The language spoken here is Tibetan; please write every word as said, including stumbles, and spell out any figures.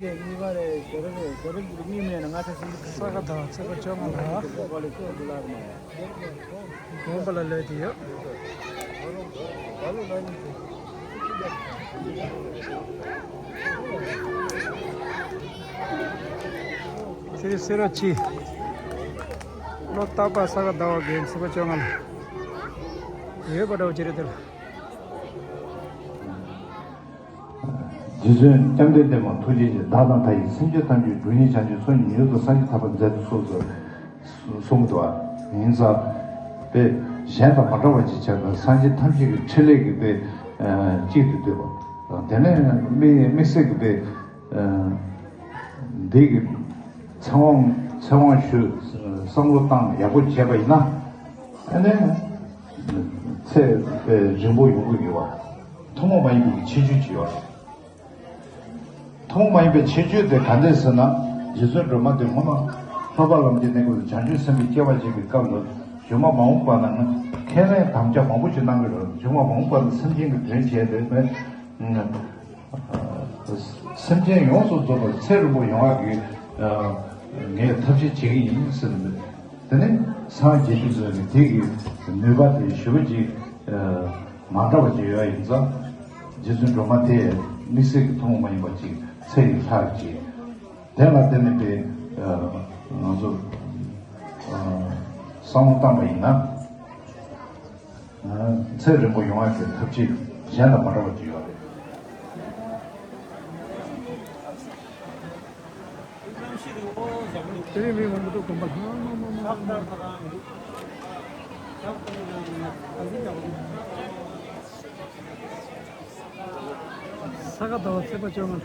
གཉིས་པ་རེད། ཞོ་རེ་རེད། ཞོ་རེ་གཉིས་མེད་ན་ང་ཚོ་སུམ་ཅུ། ས་ག་ཟླ་བ་ཚེས་པ་བཅོ་ལྔ་ལ་དགོན་པ་ལ་སླེབས་ཏེ་ཡོད། ཚེས་ཚེས་ར་གཅིག་ལོ་རྟག་པར་ས་ག་ཟླ་བ་གི་ཚེས་པ་བཅོ་ལྔ་ལ་ཡོད་པ་འདྲ་བོ་ཅིག་རེད་དེ་ལ། རྗེ་བཙུན་བཅོམ་ལྡན་འདས་མ་ཐུགས་རྗེ་ཆེ། བདག་དང་མཐའ་ཡས་སེམས་ཅན་ཐམས་ཅད་དོན་གཉིས་བྱང་ཆུབ་སེམས་ཉིད་དུ་སངས་རྒྱས་ཐོབ་པར་མཛད་དུ་གསོལ་ཟེར་གསུངས་འདུག་པ། ཡིན་ཙང་དཔེ་གཞན་དང་མ་འདྲ་བ་ཅིག་བྱས་པ། སངས་རྒྱས་ཐམས་ཅད་ཀྱི་ཕྲིན་ལས་ཀྱི་དཔེ་གཅིག་ཏུ་འདུས་པ། དེ་ནས་དམིགས་དམིགས་བསལ་གྱི་དཔེ་འདི་གི་ཚེ་དབང་ཚེ་དབང་ཞུ་བསམ་བློ་བཏང་ཡག་པོ་བྱས་པ་ཡིན་ན། ཨ་ནི་ཚེ་དཔེ་རིང་པོ་ཡོང་གི་ཡོད་པ། ཐུན་མོང་མ་ཡིན་པའི་ཁྱད་ཆོས་ཅིག་ཡོད་རེད། ཐུན་མོང་མ་ཡིན་པའི་ཁྱད་ཆོས་དེ་ག་འདྲས་ཟེར་ན། རྗེ་བཙུན་སྒྲོལ་མ་དེ་སྔོན་མ་ལྷོ་པ་ལམ་གྱི་གནས་སྐབས་སུ་བྱང་ཆུབ་སེམས་དཔའི་སྐྱེ་བ་བཞེས་པའི་སྐབས་ལ་གཞུག་མ་མ་འོངས་པ་ན་ཁས་ལེན་དམ་བཅའ་མང་པོ་ཞིག་གནང་གི་རེད། གཞུག་མ་མ་འོངས་པ་ན་སེམས་ཅན་གྱི་དོན་བྱས་ཏེ། སེམས་ཅན་ཡོངས་སུ་རྫོགས་པར་ཚེ་རིང་པོ་ཡོང་བ་གི་ངས་ཐབས་ཤེས་བྱེད་ཀྱི་ཡིན་ཟེར་ནས། དེ་ནས་སངས་རྒྱས་ཞུ་ཟེར་ནས་དེ་གི་ནུས་པ་དེ་ཞེ་པོ་ཅིག་མ་འདྲ་བ་ཅིག་ཡོད་ཡིན་ཙང་། རྗེ་བཙུན་སྒྲོལ་མ་དེ་དམིགས་བསལ་གྱི་ཐུན་མོང་མ་ཡིན་པ་ཅིག་ཚེ་ཡི་ལྷ་ཅིག་དེ་ལ་བརྟེན་ནས་པའི་ང་ཚོ་བསམ་བློ་བཏང་པ་ཡིན་ན། ཚེ་རིང་པོ་ཡོང་བ་གི་ཐབས་ཤེས་གཞན་དང་མ་འདྲ་བ་ཅིག་ཡོད་རེད། དེ་རིང་མི་མང་པོ་འདུག་དགོན་པ་ལྷག་མ་མ་མ་མ་མ། ས་ག་ཟླ་བ་ཚེས་པ་བཅོ་ལྔ།